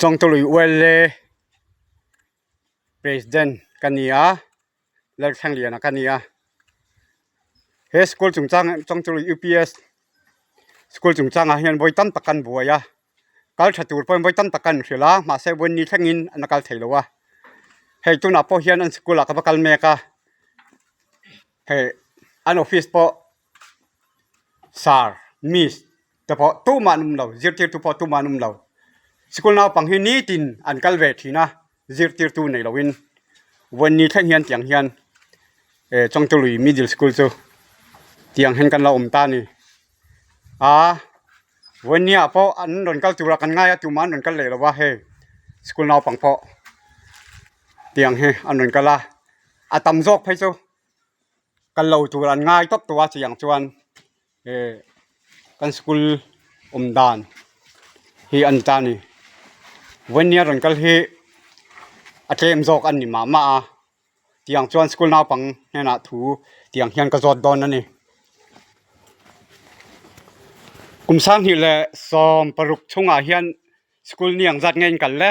Chawngtului ULA President ka ni a Lalthlengliana ka ni a he school chungchang Chawngtului UPS school chungchangah hian vawi tam tak kan buai a kal tha tur pawhin vawi tam tak kan hrilh a mahse vawi thlengin an la kal thei lo a hei tunah pawh hian an school ah ka va kal mek a hei an office pawh sir miss te pawh tumah an awm lo zirtirtu pawh tumah an awm lo sikul naupang hi nitin an kal ve thin a zirtirtu nei loin vawi thleng hian tiang hian eh Chawngtului middle school chu tiang hian kan la awm ta a ni a vawinia pawh an rawn kal tura kan ngai a tumah an rawn kal leh lo a hei sikul naupang pawh tiang hi an rawn kal a a tam zawk phei chu. Kal lo tur an ngai tawp tawh a chiang chuan eh kan school awm dan hi a ni ta a ni vawnia rawn kal hi a tlem zawk a ni mah mah a tiang chuan school naupang hnenah thu tiang hian ka zawt dawn a ni kum sanghnih leh 16 chhungah hian School ni ang zat nge in kal le?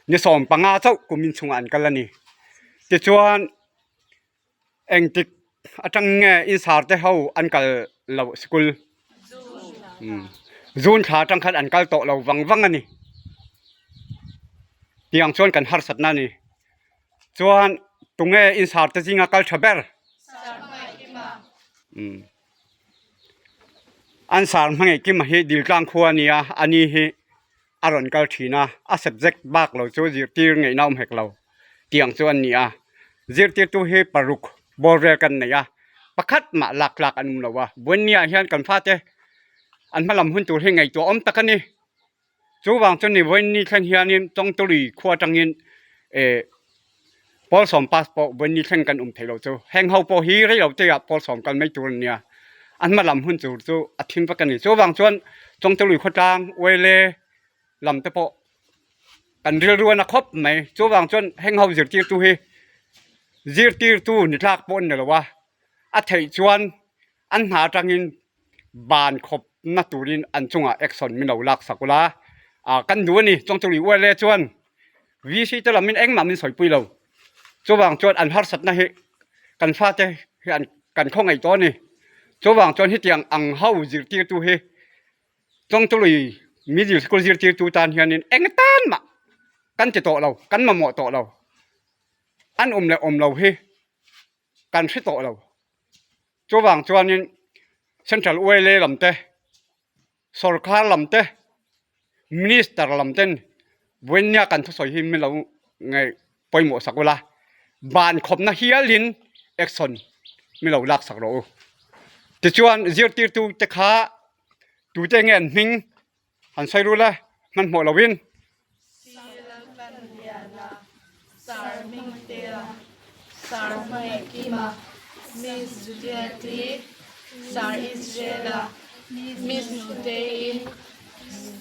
Ni 15 chauh kum in chungah an kal a ni. Tichuan engtik atang nge in sar te ho an kal lo school? June thla atang khan an kal tawh lo vang vang a ni. Tiang chuan kan harsatna a ni. Chuan tunge in sar te zinga kal tha ber? An sar hmangaih kim hi Diltlang khua a ni a, a ni hi a rawn kal thin a, a subject bak lo chu zirtir ngaihna awm hek lo tiang chu an ni a, zirtirtu hi paruk bawr vel kan nei a, pakhat mah lak tlak an awm lo a, Buannia ah hian kan fate an hmalam hun tur hi ngaihtuah awm tak a ni. Chuvang chu ni vawiin thleng hianin Chawngtului khua atangin eh pawl sawm pass pawh vawiin thleng kan awm thei lo chu. Heng ho pawh hi rei lo te ah pawl sawm kal mai tur an nia. An hma lam hun tur chu a thim vek a ni. Chuvang chuan Chawngtului khawtlang Uaile lam te pawh kan rilru a na khawp mai. Chuvang chuan heng ho zirtirtu hi zirtirtu ni tlak pawh an ni lo a, a theih chuan an hna atangin ban khawp na turin an chungah action min lo lak sak ula ah kan duh a ni Chawngchuli ULA chuan VC te lamin engmah min sawipui lo chuvang chuan an harsatna hi kan fate hi an kan khawngaih tawh a ni chuvang chuan hetiang ang ho zirtirtu hi Chawngchuli middle school zirtirtu tan hianin eng tan mah kan ti tawh lo kan mamawh tawh lo an awm leh awm lo hi kan hre tawh lo. Chuvang chuanin Central ULA lam te, Sorkar lam te, Minister lam ten vawinia kan thusawi hi min lo ngaih pawimawh sak ula, ban khawpna hialin action min lo lak sak rawh u. Tichuan zirtirtu te kha tute nge an hming Han sawi rul e, hmanhmawh loin. Sri Laltanliana, Sir Hmingtea, Sir Hmangaihkima, Miss Juliet-i, Sir Israel-a, Miss Nutei-in,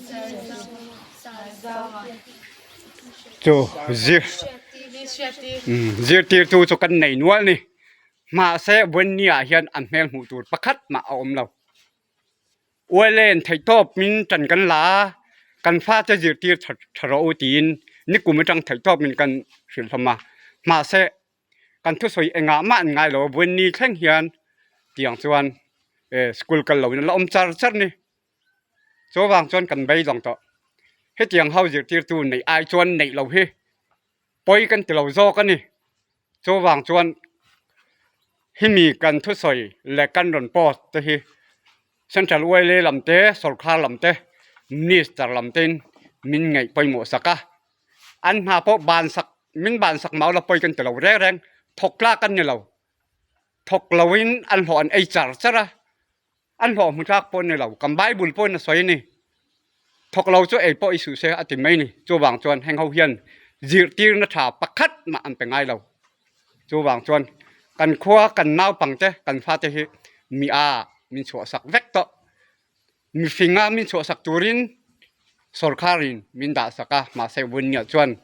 Sir Zaua. Chu zir zirtirtu chu kan nei nual ni. Mahse Buannia hian an hmel hmuh tur pakhat mah a awm lo. Uailen theihtawp min tan kan la a, kan fate zirtir tha tha rawh u tiin nikum atang theihtawp min kan hrilh hlawm a. Mahse, kan thusawi engah mah an ngai lo a, Buanni thleng hian tiang chuan eh school kal loin an la awm char char ni. Chuvang chuan kan beidawng tawh. Hetiang ho zirtirtu neih ai chuan neih lo hi pawi kan ti lo zawk a ni. Chuvang chuan hemi kan thusawi leh kan rawn post te hi Central YLA lam te, Sorkar lam te, Minister lam tein min ngaih pawimawh sak a. An hna pawh ban sak, min ban sak mau la pawi kan ti lo reng reng, thawk tlak an ni lo. Thawk loin an hlawh an ei char char a. An hlawh hmu tlak pawh a ni lo, kan Bible pawhin a sawi a ni. Thawk lo chu ei pawh i suh se a ti mai ni. Chuvang chuan heng ho hian zirtirna tha pakhat mah an pe ngai lo. Chuvang chuan kan khua kan naupangte kan fate hi mi a min chhuahsak vek tawh. Mihringa min chhuahsak turin Sorkharin min dahsak a, mahse Vunnia chuan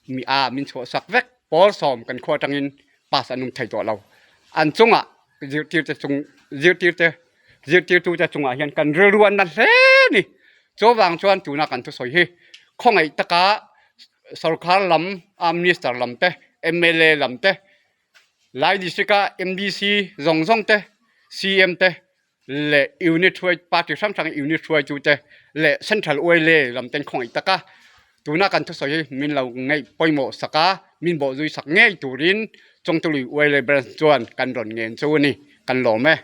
mi a min chhuahsak vek. Pawl sawm kan khua atangin pass an awm thei tawh lo. An chungah zirtirte chung zirtirte zirtirtute chungah hian kan rilru a na hle a ni. Chuvang chuan tuna kan thusawi hi khawngaih taka sorkar lam a minister lam te mla lam te Lai district a MDC zawng zawng te CM te leh unit hruai party hrang hrang unit hruaitu te leh central oil lam ten khawngaih taka tuna kan thusawi hi min lo ngaih pawimawh sak a min bawhzui sak ngei turin Chawngtului oil branch chuan kan rawn ngen chu a ni kan lawm e.